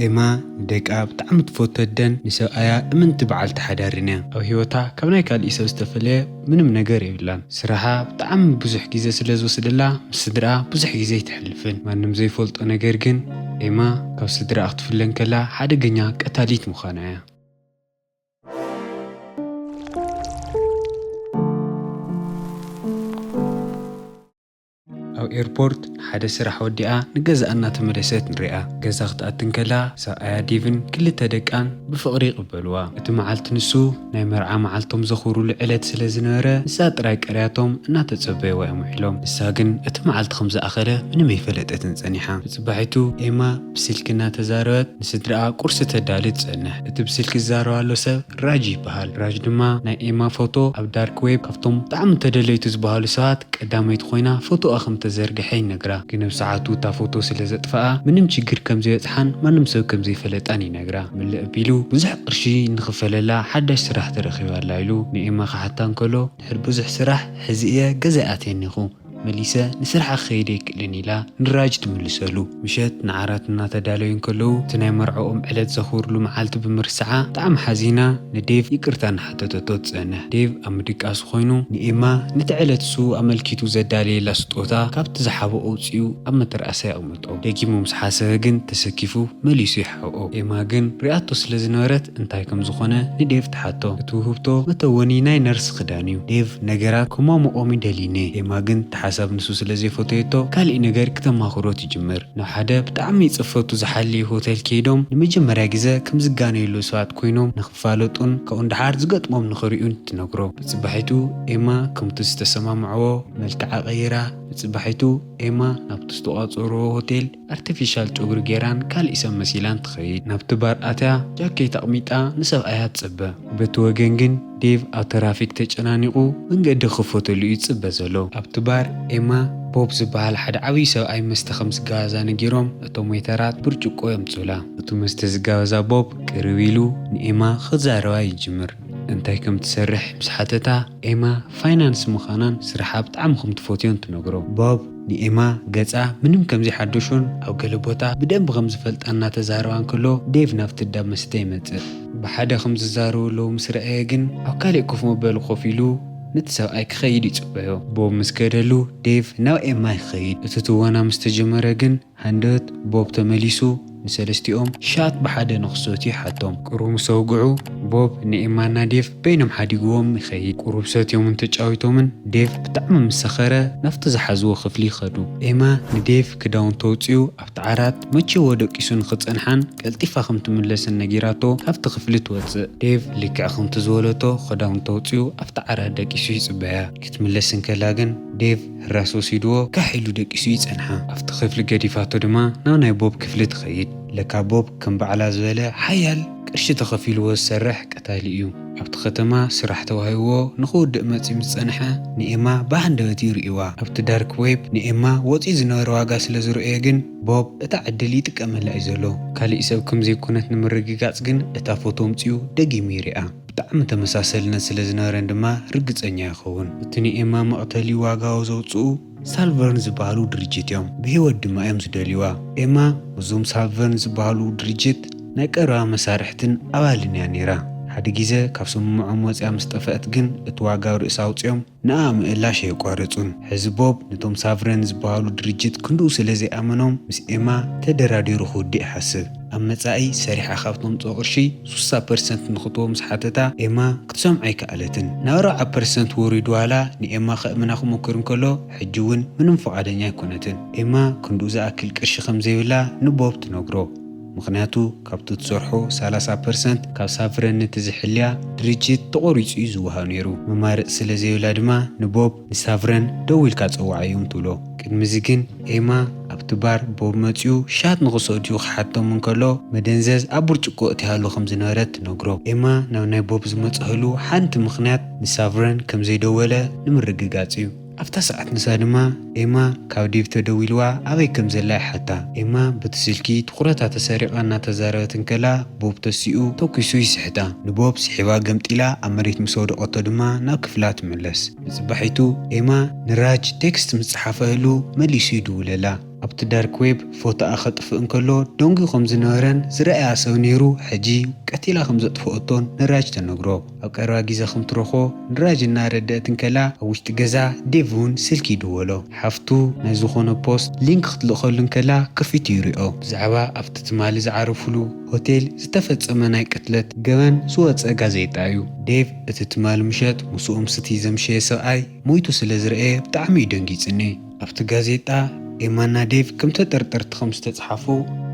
ኤማ ንደቃ ብጣዕሚ ትፈቱ ኣደን ንሰብኣያ እምንቲ በዓልቲ ሓዳርን እያ። ኣብ ህይወታ ካብ ናይ ካሊእ ሰብ ዝተፈለየ ምንም ነገር የብላን። ስራሓ ብጣዕሚ ብዙሕ ግዜ ስለ ዝወስደላ ምስ ስድራኣ ብዙሕ ግዜ ኣይተሕልፍን። ማንም ዘይፈልጦ ነገር ግን ኤማ ካብ ስድራኣ ክትፍለ እንከላ ሓደገኛ ቀታሊት ምዃና እያ። ኣብ ኤርፖርት ሓደ ስራሕ ወዲኣ ንገዛኣ እናተመለሰት ንሪኣ። ገዛ ክትኣቲ እንከላ ሰብኣያ ዴቭን ክልተ ደቃን ብፍቕሪ ይቕበልዋ። እቲ መዓልቲ ንሱ ናይ መርዓ መዓልቶም ዘኽብሩሉ ዕለት ስለ ዝነበረ ንሳ ጥራይ ቀርያቶም እናተጸበይዋ እዮም ውዒሎም። ንሳ ግን እቲ መዓልቲ ከም ዝኣኸለ ምንም ኣይፈለጠትን ጸኒሓ። ብጽባሒቱ ኤማ ብስልኪ እናተዛረበት ንስድራኣ ቁርሲ ተዳሊ ትጸንሕ። እቲ ብስልኪ ዝዛረባሎ ሰብ ራጅ ይበሃል። ራጅ ድማ ናይ ኤማ ፎቶ ኣብ ዳርክ ዌብ ካብቶም ብጣዕሚ ተደለይቲ ዝበሃሉ ሰባት ቀዳመይቲ ኮይና ፎቶኣ ከም ተዘርግሐ ይነግራ። ግን ኣብ ሰዓቱ እታ ፎቶ ስለ ዘጥፍኣ ምንም ችግር ከም ዘይበጽሓን ማንም ሰብ ከም ዘይፈለጣን ይነግራ። ምልእ ኣቢሉ ብዙሕ ቅርሺ ንኽፈለላ ሓዳሽ ስራሕ ተረኺባላ ኢሉ ንኤማ ክሓታ እንከሎ፣ ድሕሪ ብዙሕ ስራሕ ሕዚ እየ ገዛ ኣትየ እኒኹ፣ መሊሰ ንስራሕ ክኸይድ ኣይክእልን ኢላ ንራጅ ትምልሰሉ። ምሸት ንዓራት እናተዳለዩ እንከለዉ እቲ ናይ መርዕኦም ዕለት ዘኽብርሉ መዓልቲ ብምርስዓ ብጣዕሚ ሓዚና ንዴቭ ይቅርታ እናሓተተቶ ትጸንሕ። ዴቭ ኣብ ምድቃሱ ኮይኑ ንኤማ ነቲ ዕለት እሱ ኣመልኪቱ ዘዳለየላ ስጦታ ካብቲ ዝሓበኦ ኣውጺኡ ኣብ መተርኣሳ የቕምጦ። ደጊሙ ምስ ሓሰበ ግን ተሰኪፉ መሊሱ ይሓብኦ። ኤማ ግን ሪኣቶ ስለ ዝነበረት እንታይ ከም ዝኾነ ንዴቭ ትሓቶ። እቲ ውህብቶ መተወኒ ናይ ነርስ ክዳን እዩ። ዴቭ ነገራት ከሟሙቖም ይደልይኒ። ኤማ ግን እቲ ሓሳብ ንሱ ስለ ዘይፈተየቶ ካሊእ ነገር ክተማኽሮ ትጅምር። ናብ ሓደ ብጣዕሚ ጽፈቱ ዝሓሊ ሆቴል ከይዶም ንመጀመርያ ግዜ ከም ዝጋነዩሉ ሰባት ኮይኖም ንኽፋለጡን ካብኡ ንደሓር ዝገጥሞም ንኽርእዩን ትነግሮ። ብጽባሒቱ ኤማ ከምቲ ዝተሰማምዕዎ መልክዓ ቀይራ። ብጽባሒቱ ኤማ ናብቲ ዝተቋጸርዎ ሆቴል ኣርቲፊሻል ጨጉሪ ጌራን ካልእ ሰብ መሲላን ትኸይድ። ናብቲ ባር ኣትያ ጃኬት ኣቕሚጣ ንሰብኣያ ትጽበ። በቲ ወገን ግን ዴቭ ኣብ ትራፊክ ተጨናኒቑ መንገዲ ክፈተሉ እዩ ዝጽበ ዘሎ። ኣብቲ ባር ኤማ ቦብ ዝበሃል ሓደ ዓብዪ ሰብኣይ መስተ ከም ዝጋበዛ ነጊሮም እቶም ዌይተራት ብርጭቆ የምጽኡላ። እቲ መስተ ዝጋበዛ ቦብ ቅርብ ኢሉ ንኤማ ክዛረባ ይጅምር። እንታይ ከም ትሰርሕ ምስ ሓተታ ኤማ ፋይናንስ ምዃናን ስርሓ ብጣዕሚ ከም ትፈትዮን ትነግሮ። ቦብ ንኤማ ገጻ ምንም ከም ዘይሓደሾን ኣብ ገለ ቦታ ብደንቢ ከም ዝፈልጣ እናተዛረባ እንከሎ ዴቭ ናብቲ እንዳ መስተ ይመጽእ። ብሓደ ከም ዝዛረቡ ኣለዉ ምስ ረኣየ ግን ኣብ ካልእ ኮፍ መበሊ ኮፍ ኢሉ ነቲ ሰብኣይ ክኸይድ ይጽበዮ። ቦብ ምስ ከደሉ ዴቭ ናብ ኤማ ይኸይድ። እቲ ትወና ምስ ተጀመረ ግን ሃንደበት ቦብ ተመሊሱ ንሰለስቲኦም ሻት ብሓደ ንኽሰትዩ ሓቶም። ቁሩብ ምስ ኣውግዑ ቦብ ንኤማና ዴቭ በይኖም ሓዲግዎም ይኸይድ። ቁሩብ ሰትዮምን ተጫዊቶምን ዴቭ ብጣዕሚ ምስ ሰኸረ ናብቲ ዝሓዝዎ ክፍሊ ይኸዱ። ኤማ ንዴቭ ክዳውንቱ ኣውጺኡ ኣብቲ ዓራት መቸዎ ደቂሱ ንኽጸንሓን ቀልጢፋ ከም ትምለስን ነጊራቶ ካብቲ ክፍሊ ትወጽእ። ዴቭ ልክዕ ከምቲ ዝበለቶ ክዳውንቱ ኣውጺኡ ኣብቲ ዓራት ደቂሱ ይጽበያ። ክትምለስ እንከላ ግን ዴቭ ሕራስ ወሲድዎ ካሕ ኢሉ ደቂሱ ይጸንሓ። ኣብቲ ክፍሊ ገዲፋቶ ድማ ናብ ናይ ቦብ ክፍሊ ትኸይድ። ለካ ቦብ ከም ባዕላ ዝበለ ሓያል ቅርሺ ተኸፊልዎ ዝሰርሕ ቀታሊ እዩ። ኣብቲ ከተማ ስራሕ ተዋሂብዎ ንኽውድእ መጺኡ ምስ ጸንሐ ንኤማ ብሃንደበት እዩ ርእይዋ። ኣብቲ ዳርክ ዌብ ንኤማ ወጺኡ ዝነበረ ዋጋ ስለ ዝረኣዮ ግን ቦብ እታ ዕድል ይጥቀመላ እዩ ዘሎ። ካሊእ ሰብ ከም ዘይኮነት ንምርግጋጽ ግን እታ ፎቶ ኣምጺኡ ደጊሙ ይሪኣ። ብጣዕሚ ተመሳሰልነት ስለ ዝነበረን ድማ ርግጸኛ ይኸውን። እቲ ንኤማ መቕተሊ ዋጋኡ ዘውጽኡ ሳልቨርን ዝበሃሉ ድርጅት እዮም። ብህይወት ድማ እዮም ዝደልይዋ። ኤማ እዞም ሳልቨርን ዝበሃሉ ድርጅት ናይ ቀረባ መሳርሕትን ኣባልን እያ ነይራ። ሓደ ግዜ ካብ ስምምዖም ወፂኣ ምስ ጠፍአት ግን እቲ ዋጋ ኣብ ርእሳ ኣውፂኦም ንኣ ምእላሽ ኣየቋረፁን። ሕዚ ቦብ ነቶም ሳልቨርን ዝበሃሉ ድርጅት ክንድኡ ስለ ዘይኣመኖም ምስ ኤማ ተደራዲሩ ክውድእ ይሓስብ። ኣብ መጻኢ ሰሪሓ ካብ ተምጽኦ ቅርሺ ሱሳ ፐርሰንት ንኽትቦ ምስ ሓተታ ኤማ ክትሰምዖ ኣይከኣለትን። ናብ ኣርብዓ ፐርሰንት ወሪዱ ዋላ ንኤማ ከእምና ክሞክር እንከሎ ሕጂ እውን ምንም ፍቓደኛ ኣይኮነትን። ኤማ ክንድኡ ዝኣክል ቅርሺ ከም ዘይብላ ንቦብ ትነግሮ። ምኽንያቱ ካብቲ ትሰርሖ ሰላሳ ፐርሰንት ካብ ሳልቨርን ነቲ ዝሕልያ ድርጅት ተቖሪጹ እዩ ዝወሃብ ነይሩ። መማረጺ ስለ ዘይብላ ድማ ንቦብ ንሳልቨርን ደዊልካ ጸውዓዮም ትብሎ። ቅድሚ እዚ ግን ኤማ ኣብቲ ባር ቦብ መጺኡ ሻት ንኽሰትዩ ክሓቶም እንከሎ መደንዘዝ ኣብ ብርጭቆ እትይሃሉ ከም ዝነበረት ትነግሮ። ኤማ ናብ ናይ ቦብ ዝመጸህሉ ሓንቲ ምኽንያት ንሳልቨርን ከም ዘይደወለ ንምርግጋጽ እዩ። ኣብታ ሰዓት ንሳ ድማ ኤማ ካብ ዴቭ ተደዊልዋ ኣበይ ከም ዘላ ይሓታ። ኤማ በቲ ስልኪ ትኹረታ ተሰሪቓ እናተዛረበት እንከላ ቦብ ተሲኡ ተኲሱ ይስሕታ። ንቦብ ስሒባ ገምጢላ ኣብ መሬት ምስ ወደቐቶ ድማ ናብ ክፍላ ትምለስ። ንጽባሒቱ ኤማ ንራጅ ቴክስት ምስ ጸሓፈህሉ መሊሱ ይድውለላ። ኣብቲ ዳርክ ዌብ ፎቶኣ ከጥፍእ እንከሎ ደንጉዩ ከም ዝነበረን ዝረኣያ ሰብ ነይሩ፣ ሕጂ ቀቲላ ከም ዘጥፍኦቶን ንራጅ ተነግሮ። ኣብ ቀረባ ግዜ ከም ትረኽቦ ንራጅ እናረደአት እንከላ፣ ኣብ ውሽጢ ገዛ ዴቭ እውን ስልኪ ይድወሎ። ሓፍቱ ናይ ዝኾነ ፖስት ሊንክ ክትልእኸሉ እንከላ ከፊቱ ይሪኦ። ብዛዕባ ኣብቲ ትማሊ ዝዓረፉሉ ሆቴል ዝተፈጸመ ናይ ቅትለት ገበን ዝወጸ ጋዜጣ እዩ። ዴቭ እቲ ትማሊ ምሸት ምስኡ ምስቲ ዘምሸየ ሰብኣይ ሞይቱ ስለ ዝረኣየ ብጣዕሚ እዩ ደንጊጽኒ። ኣብቲ ጋዜጣ ኤማና ዴቭ ከም ተጠርጠርቲ ከም ዝተጽሓፉ፣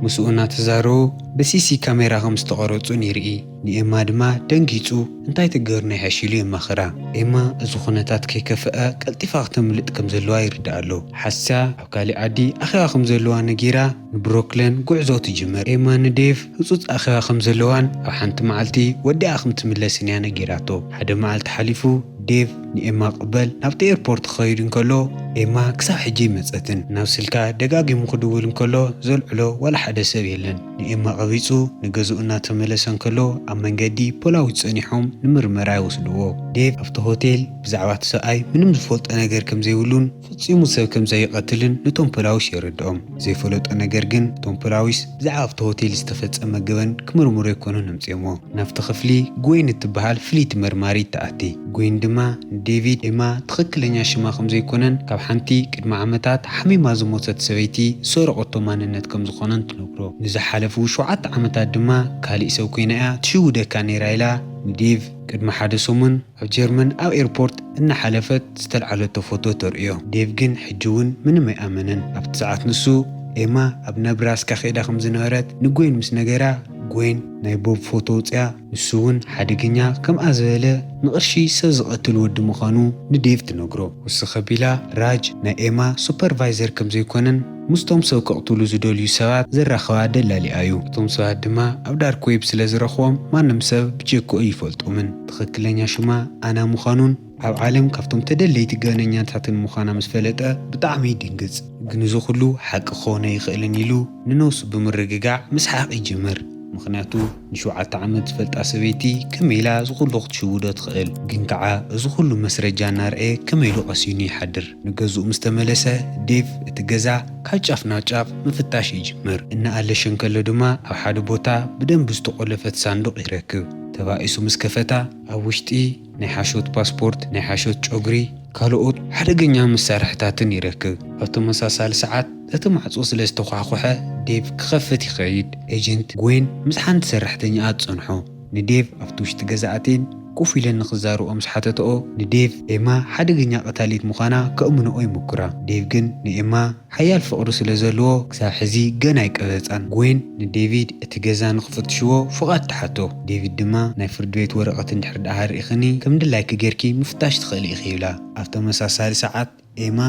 ምስኡ እናተዛረቡ ብሲሲ ካሜራ ከም ዝተቐረጹን ይርኢ። ንኤማ ድማ ደንጊጹ እንታይ ትገብር ናይ ሕሽ ኢሉ የማኽራ። ኤማ እዚ ኩነታት ከይከፍአ ቀልጢፋ ክተምልጥ ከም ዘለዋ ይርዳእ ኣሎ። ሓሲሳ ኣብ ካሊእ ዓዲ ኣኼባ ከም ዘለዋ ነጊራ ንብሮክለን ጉዕዞ ትጅምር። ኤማ ንዴቭ ህጹጽ ኣኼባ ከም ዘለዋን ኣብ ሓንቲ መዓልቲ ወዲኣ ከም ትምለስን እያ ነጊራቶ። ሓደ መዓልቲ ሓሊፉ ዴቭ ንኤማ ቅበል ናብቲ ኤርፖርት ክኸይድ እንከሎ ኤማ ክሳብ ሕጂ ይመጸትን። ናብ ስልካ ደጋጊሙ ክድውል እንከሎ ዘልዕሎ ዋላ ሓደ ሰብ የለን። ንኤማ ቀቢጹ ንገዝኡ እናተመለሰ እንከሎ ኣብ መንገዲ ፖላዊስ ጸኒሖም ንምርመራ ይወስድዎ። ዴቭ ኣብቲ ሆቴል ብዛዕባ እቲ ሰብኣይ ምንም ዝፈልጦ ነገር ከም ዘይብሉን ፈጺሙ ሰብ ከም ዘይቐትልን ነቶም ፖላዊስ የረድኦም። ዘይፈለጦ ነገር ግን እቶም ፖላዊስ ብዛዕባ ኣብቲ ሆቴል ዝተፈጸመ ገበን ክምርምሩ ኣይኮኑን ኣምጺኦምዎ። ናብቲ ክፍሊ ግዌን እትበሃል ፍልይቲ መርማሪት ትኣቲ። ግዌን ድማ ንዴቪድ ኤማ ትኽክለኛ ሽማ ከም ዘይኮነን ካብ ሓንቲ ቅድሚ ዓመታት ሓሚማ ዝሞተት ሰበይቲ ዝሰረቐቶ ማንነት ከም ዝኾነን ትነግሮ። ንዝሓለፉ ሸውዓተ ዓመታት ድማ ካሊእ ሰብ ኮይና እያ ትሽውደካ ነይራ ኢላ ንዴቭ ቅድሚ ሓደ ሰሙን ኣብ ጀርመን ኣብ ኤርፖርት እናሓለፈት ዝተልዓለቶ ፎቶ ተርእዮ። ዴቭ ግን ሕጂ እውን ምንም ኣይኣመነን። ኣብቲ ሰዓት ንሱ ኤማ ኣብ ነብራስካ ከይዳ ከም ዝነበረት ንግዌን ምስ ነገራ፣ ግዌን ናይ ቦብ ፎቶ ኣውፅያ፣ ንሱ እውን ሓደገኛ ከምኣ ዝበለ ንቕርሺ ሰብ ዝቐትል ወዲ ምዃኑ ንዴቭ ትነግሮ። ውስኽ ኣቢላ ራጅ ናይ ኤማ ሱፐርቫይዘር ከም ዘይኮነን ምስቶም ሰብ ከቕትሉ ዝደልዩ ሰባት ዘራኸባ ደላሊኣ እዩ። እቶም ሰባት ድማ ኣብ ዳርክ ዌብ ስለ ዝረኽቦም ማንም ሰብ ብጀክኡ ይፈልጦምን ትኽክለኛ ሽማ ኣና ምዃኑን ኣብ ዓለም ካብቶም ተደለይቲ ገበነኛታትን ምዃና ምስ ፈለጠ ብጣዕሚ ይድንግጽ። ግን እዚ ኩሉ ሓቂ ክኾነ ይኽእልን ኢሉ ንነብሱ ብምርግጋዕ ምስሓቕ ይጅምር። ምኽንያቱ ንሸውዓተ ዓመት ዝፈልጣ ሰበይቲ ከመይ ኢላ እዚ ኩሉ ክትሽውዶ ትኽእል? ግን ከዓ እዚ ኩሉ መስረጃ እናርኣየ ከመይ ኢሉ ቀሲኑ ይሓድር? ንገዝኡ ምስ ተመለሰ ዴቭ እቲ ገዛ ካብ ጫፍ ናብ ጫፍ ምፍታሽ ይጅምር። እናኣለሸ እንከሎ ድማ ኣብ ሓደ ቦታ ብደንቢ ዝተቖለፈት ሳንዱቕ ይረክብ። ተባኢሱ ምስ ከፈታ ኣብ ውሽጢ ናይ ሓሾት ፓስፖርት፣ ናይ ሓሾት ጨጉሪ፣ ካልኦት ሓደገኛ መሳርሕታትን ይረክብ። ኣብ ተመሳሳሊ ሰዓት እቲ ማዕጾ ስለ ዝተዃሕኩሐ ዴቭ ክኸፍት ይኸይድ። ኤጀንት ግዌን ምስ ሓንቲ ሰራሕተኛኣ ትጸንሖ። ንዴቭ ኣብቲ ውሽጢ ገዛ ኣትየን ኮፍ ኢለን ንኽዛረብኦ ምስ ሓተትኦ ንዴቭ ኤማ ሓደገኛ ቀታሊት ምዃና ከእምንኦ ይምኩራ። ዴቭ ግን ንኤማ ሓያል ፍቕሪ ስለ ዘለዎ ክሳብ ሕዚ ገና ኣይቀበጻን። ግዌን ንዴቪድ እቲ ገዛ ንኽፈትሽዎ ፍቓድ ትሓቶ። ዴቪድ ድማ ናይ ፍርድ ቤት ወረቐት እንድሕር ደኣ ርኢኽኒ ከም ድላይኪ ጌርኪ ምፍታሽ ትኽእሊ ኢኺ ይብላ። ኣብ ተመሳሳሊ ሰዓት ኤማ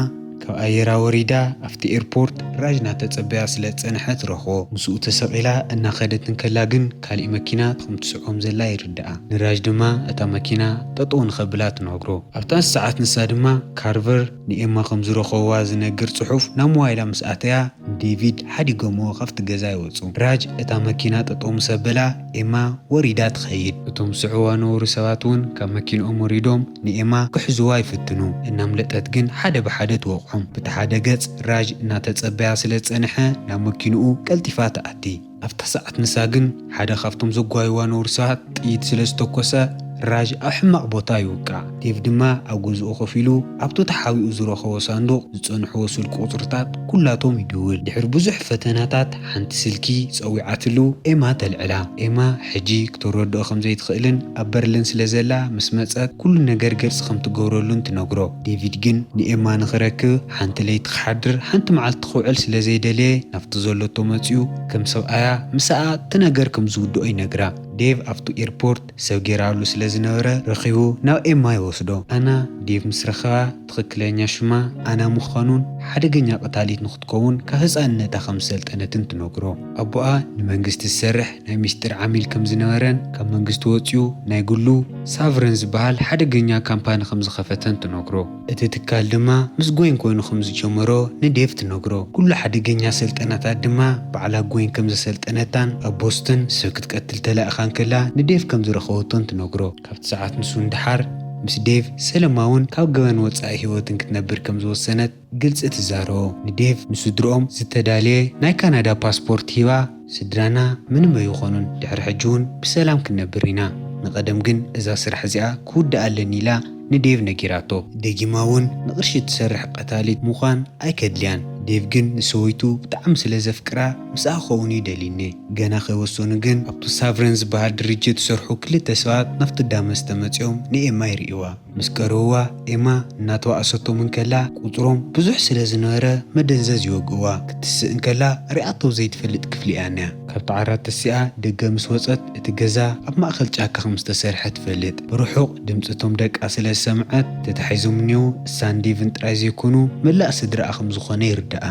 ካብ ኣየራ ወሪዳ ኣብቲ ኤርፖርት ራጅ እናተጸበያ ስለ ዝጸንሐት ትረኽቦ። ምስኡ ተሰቒላ እናኸደት እንከላ ግን ካሊእ መኪና ከም ትስዕቦም ዘላ ይርድኣ። ንራጅ ድማ እታ መኪና ጠጠው ንኸብላ ትነግሮ። ኣብታ ሰዓት ንሳ ድማ ካርቨር ንኤማ ከም ዝረኸብዋ ዝነግር ጽሑፍ ናብ ሞባይላ ምስ ኣተያ ንዴቪድ ሓዲጎምዎ ካብቲ ገዛ ይወጹ። ራጅ እታ መኪና ጠጠው ምስ ኣበላ ኤማ ወሪዳ ትኸይድ። እቶም ዝስዕብዋ ነበሩ ሰባት እውን ካብ መኪንኦም ወሪዶም ንኤማ ክሕዝዋ ይፍትኑ። እናምለጠት ግን ሓደ ብሓደ ትወቕዖም። ብቲ ሓደ ገጽ ራጅ እናተጸበያ ስለ ዝጸንሐ ናብ መኪንኡ ቀልጢፋ ትኣቲ። ኣብታ ሰዓት ንሳ ግን ሓደ ካብቶም ዘጓይዋ ነበሩ ሰባት ጥይት ስለ ዝተኮሰ ራጅ ኣብ ሕማቕ ቦታ ይውቃዕ። ዴቭ ድማ ኣብ ገዝኡ ኮፍ ኢሉ ኣብቱ ተሓቢኡ ዝረኸቦ ሳንዱቕ ዝጸንሕዎ ስልኪ ቁጽርታት ኩላቶም ይድውል። ድሕሪ ብዙሕ ፈተናታት ሓንቲ ስልኪ ጸዊዓትሉ ኤማ ተልዕላ። ኤማ ሕጂ ክተረድኦ ከም ዘይትኽእልን ኣብ በርሊን ስለ ዘላ ምስ መጸት ኩሉ ነገር ግልጺ ከም ትገብረሉን ትነግሮ። ዴቪድ ግን ንኤማ ንኽረክብ ሓንቲ ለይቲ ክሓድር ሓንቲ መዓልቲ ክውዕል ስለ ዘይደለየ ናብቲ ዘሎቶ መጺኡ ከም ሰብኣያ ምሳኣ እቲ ነገር ከም ዝውድኦ ይነግራ። ዴቭ ኣብቱ ኤርፖርት ሰብ ጌራሉ ስለ ዝነበረ ረኺቡ ናብ ኤማ ይወስዶ። ኣና ዴቭ ምስ ረኸባ ትኽክለኛ ሽማ ኣና ምዃኑን ሓደገኛ ቀታሊት ንኽትከውን ካብ ህፃንነታ ከም ዝሰልጠነትን ትነግሮ። ኣቦኣ ንመንግስቲ ዝሰርሕ ናይ ሚስጢር ዓሚል ከም ዝነበረን ካብ መንግስቲ ወፂኡ ናይ ግሉ ሳቭረን ዝበሃል ሓደገኛ ካምፓኒ ከም ዝኸፈተን ትነግሮ። እቲ ትካል ድማ ምስ ጎይን ኮይኑ ከም ዝጀመሮ ንዴቭ ትነግሮ። ኩሉ ሓደገኛ ሰልጠናታት ድማ ባዕላ ጎይን ከም ዘሰልጠነታን ኣብ ቦስትን ሰብ ክትቀትል ተላእኻ እንከላ ንዴቭ ከም ዝረኸበቶን ትነግሮ። ካብቲ ሰዓት ንሱ ንደሓር ምስ ዴቭ ሰለማ እውን ካብ ገበን ወጻኢ ህይወትን ክትነብር ከም ዝወሰነት ግልጺ ትዛረቦ። ንዴቭ ንስድርኦም ዝተዳለየ ናይ ካናዳ ፓስፖርት ሂባ፣ ስድራና ምንም ኣይኾኑን፣ ድሕሪ ሕጂ እውን ብሰላም ክንነብር ኢና። ንቐደም ግን እዛ ስራሕ እዚኣ ክውድኣ ኣለኒ ኢላ ንዴቭ ነጊራቶ። ደጊማ እውን ንቕርሺ እትሰርሕ ቀታሊት ምዃን ኣይከድልያን። ዴቭ ግን ንሰበይቱ ብጣዕሚ ስለ ዘፍቅራ ምስኣ ክኸውን እዩ ደልዩኒ። ገና ከይወሰኑ ግን ኣብቲ ሳቭረን ዝበሃል ድርጅት ዝሰርሑ ክልተ ሰባት ናብቲ ዳመ ዝተመፅኦም ንኤማ ይርእይዋ። ምስ ቀረብዋ ኤማ እናተባእሰቶም እንከላ ቁፅሮም ብዙሕ ስለ ዝነበረ መደንዘዝ ይወግእዋ። ክትስእ እንከላ ሪኣቶ ዘይትፈልጥ ክፍሊ እያ እኒኣ። ካብቲ ዓራት ተሲኣ ደገ ምስ ወፀት እቲ ገዛ ኣብ ማእኸል ጫካ ከም ዝተሰርሐ ትፈልጥ። ብርሑቕ ድምፂ እቶም ደቃ ስለ ዝሰምዐት ተታሒዞም እኒኦ እሳን ዴቭን ጥራይ ዘይኮኑ መላእ ስድራኣ ከም ዝኾነ ይርዳኣ።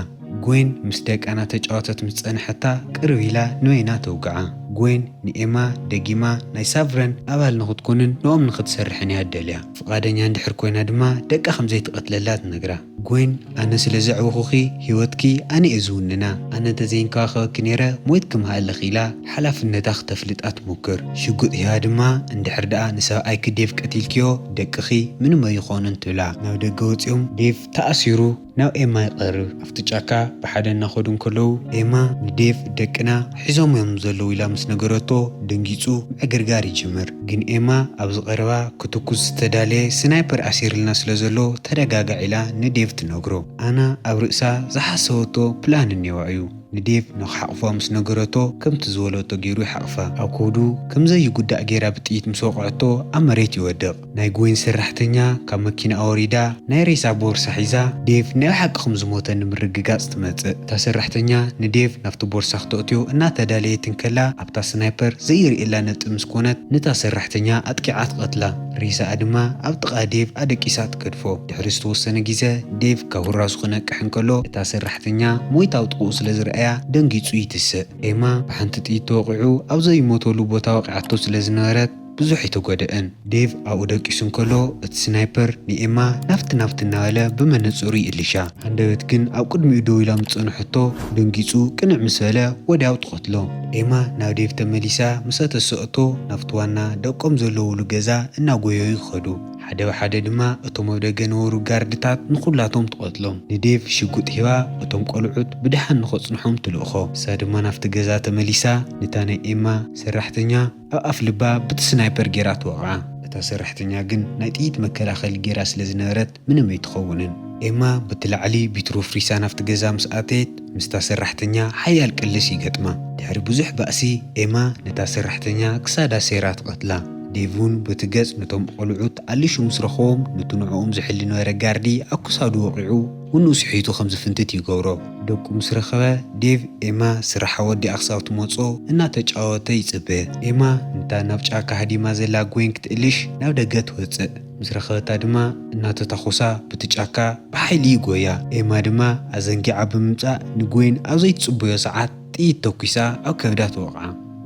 ጎይን ምስ ደቃ እናተጫወተት ምስ ጸንሐታ ቅርብ ኢላ ንበይና ተውግዓ። ጎይን ንኤማ ደጊማ ናይ ሳቭረን ኣባል ንኽትኮንን ንኦም ንኽትሰርሕን እያ ደልያ። ፍቓደኛ እንድሕር ኮይና ድማ ደቃ ከም ዘይትቐትለላ ትነግራ። ጎይን ኣነ ስለ ዘዕበኹኺ ህይወትኪ ኣነ እየ ዝውንና። ኣነ እንተዘይንከባኸበኪ ነይረ ሞይትኪ ምሃለኺ ኢላ ሓላፍነታ ክተፍልጣ ትሞክር። ሽጉጥ ሂባ ድማ እንድሕር ደኣ ንሰብኣይኪ ዴቭ ቀቲልክዮ ደቅኺ ምንም ኣይኾኑን ትብላ። ናብ ደገ ወፂኦም ዴቭ ተኣሲሩ ናብ ኤማ ይቐርብ። ኣብቲ ጫካ ብሓደ እናኸዱ እንከለዉ ኤማ ንዴቭ ደቅና ሒዞም እዮም ዘለዉ ኢላ ምስ ነገረቶ ደንጊጹ ምዕግርጋር ይጅምር። ግን ኤማ ኣብዚ ቀረባ ክትኩስ ዝተዳለየ ስናይፐር ኣሲርልና ስለ ዘሎ ተረጋጋዕ ኢላ ንዴቭ ትነግሮ። ኣና ኣብ ርእሳ ዝሓሰበቶ ፕላን እኒዋ እዩ። ንዴቭ ንኽሓቕፎ ምስ ነገረቶ ከምቲ ዝበለቶ ገይሩ ይሓቕፋ። ኣብ ከብዱ ከም ዘይጉዳእ ገይራ ብጥይት ምስ ወቕዐቶ ኣብ መሬት ይወድቕ። ናይ ጎይን ሰራሕተኛ ካብ መኪና ኣወሪዳ ናይ ሬሳ ቦርሳ ሒዛ ዴቭ ናይ ብሓቂ ከም ዝሞተ ንምርግጋጽ ትመጽእ። እታ ሰራሕተኛ ንዴቭ ናብቲ ቦርሳ ክተእትዮ እናተዳለየት እንከላ ኣብታ ስናይፐር ዘይርእየላ ነጥብ ምስ ኮነት ነታ ሰራሕተኛ ኣጥቂዓ ትቐትላ። ሬሳኣ ድማ ኣብ ጥቓ ዴቭ ኣደቂሳ ትገድፎ። ድሕሪ ዝተወሰነ ግዜ ዴቭ ካብ ህራሱ ክነቅሕ እንከሎ እታ ሰራሕተኛ ሞይታ ኣብ ጥቕኡ ስለ ዝረኣያ ደንጊጹ ይትስእ። ኤማ ብሓንቲ ጥይት ተወቒዑ ኣብ ዘይሞተሉ ቦታ ወቒዓቶ ስለ ዝነበረት ብዙሕ ኣይተጎደአን። ዴቭ ኣብኡ ደቂሱ እንከሎ እቲ ስናይፐር ንኤማ ናብቲ ናብቲ እናበለ ብመነጽሩ ይእልሻ። ሃንደበት ግን ኣብ ቅድሚኡ ደው ኢላ ምስ ጸንሐቶ ደንጊጹ ቅንዕ ምስ በለ ወዲያው ትቐትሎ። ኤማ ናብ ዴቭ ተመሊሳ ምስ ኣተሰእቶ ናብቲ ዋና ደቆም ዘለውሉ ገዛ እናጎየዩ ይኸዱ። ሓደ ብሓደ ድማ እቶም ኣብ ደገ ነበሩ ጋርድታት ንኹላቶም ትቐትሎም። ንዴቭ ሽጉጥ ሂባ እቶም ቆልዑት ብደሓን ንኸጽንሖም ትልእኾ። እሳ ድማ ናብቲ ገዛ ተመሊሳ ነታ ናይ ኤማ ሰራሕተኛ ኣብ ኣፍ ልባ ብቲ ስናይፐር ጌራ ትወቕዓ። እታ ሰራሕተኛ ግን ናይ ጥይት መከላኸሊ ጌራ ስለ ዝነበረት ምንም ኣይትኸውንን። ኤማ በቲ ላዕሊ ቢትሮ ፍሪሳ ናብቲ ገዛ ምስ ኣተየት ምስታ ሰራሕተኛ ሓያል ቅልስ ይገጥማ። ድሕሪ ብዙሕ ባእሲ ኤማ ነታ ሰራሕተኛ ክሳዳ ሰይራ ትቐትላ። ዴቭ እውን በቲ ገጽ ነቶም ቆልዑት ኣሊሹ ምስ ረኸቦም ነቲ ንዕኦም ዝሕሊ ነበረ ጋርዲ ኣብ ክሳዱ ወቒዑ ውንኡ ስሒቱ ከም ዝፍንትት ይገብሮ። ደቁ ምስ ረኸበ ዴቭ ኤማ ስራሓ ወዲኣ ክሳብ ትመጾ እናተጫወተ ይጽበ። ኤማ ነታ ናብ ጫካ ሃዲማ ዘላ ጎይን ክትእልሽ ናብ ደገ ትወጽእ። ምስ ረኸበታ ድማ እናተታኾሳ ብቲ ጫካ ብሓይሊ ይጎያ። ኤማ ድማ ኣዘንጊዓ ብምምጻእ ንጎይን ኣብ ዘይትጽበዮ ሰዓት ጥይት ተኩሳ ኣብ ከብዳ ትወቕዓ።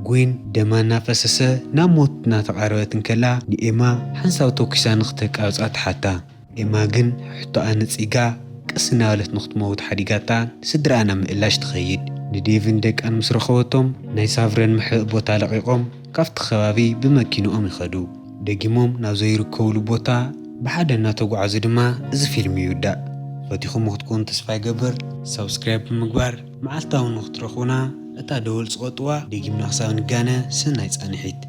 ጎይን ደማ እናፈሰሰ ናብ ሞት እናተቓረበት እንከላ ንኤማ ሓንሳብ ተኩሳ ንኽተቃብጻ ትሓታ። ኤማ ግን ሕቶኣ ነጺጋ ቅስ እናበለት ንኽትመውት ሓዲጋታ ንስድራኣ ናብ ምእላሽ ትኸይድ። ንዴቭን ደቃን ምስ ረኸበቶም ናይ ሳቭረን መሕብኢ ቦታ ለቒቖም ካብቲ ከባቢ ብመኪንኦም ይኸዱ። ደጊሞም ናብ ዘይርከብሉ ቦታ ብሓደ እናተጓዓዙ ድማ እዚ ፊልም ይውዳእ። ፈቲኹሞ ክትኮኑ ተስፋ ይገብር። ሳብስክራይብ ብምግባር መዓልታዊ ንክትረኽቡና እታ ደወል ጽቐጥዋ። ደጊምና ክሳብ ንጋነ ሰናይ ጻንሒት።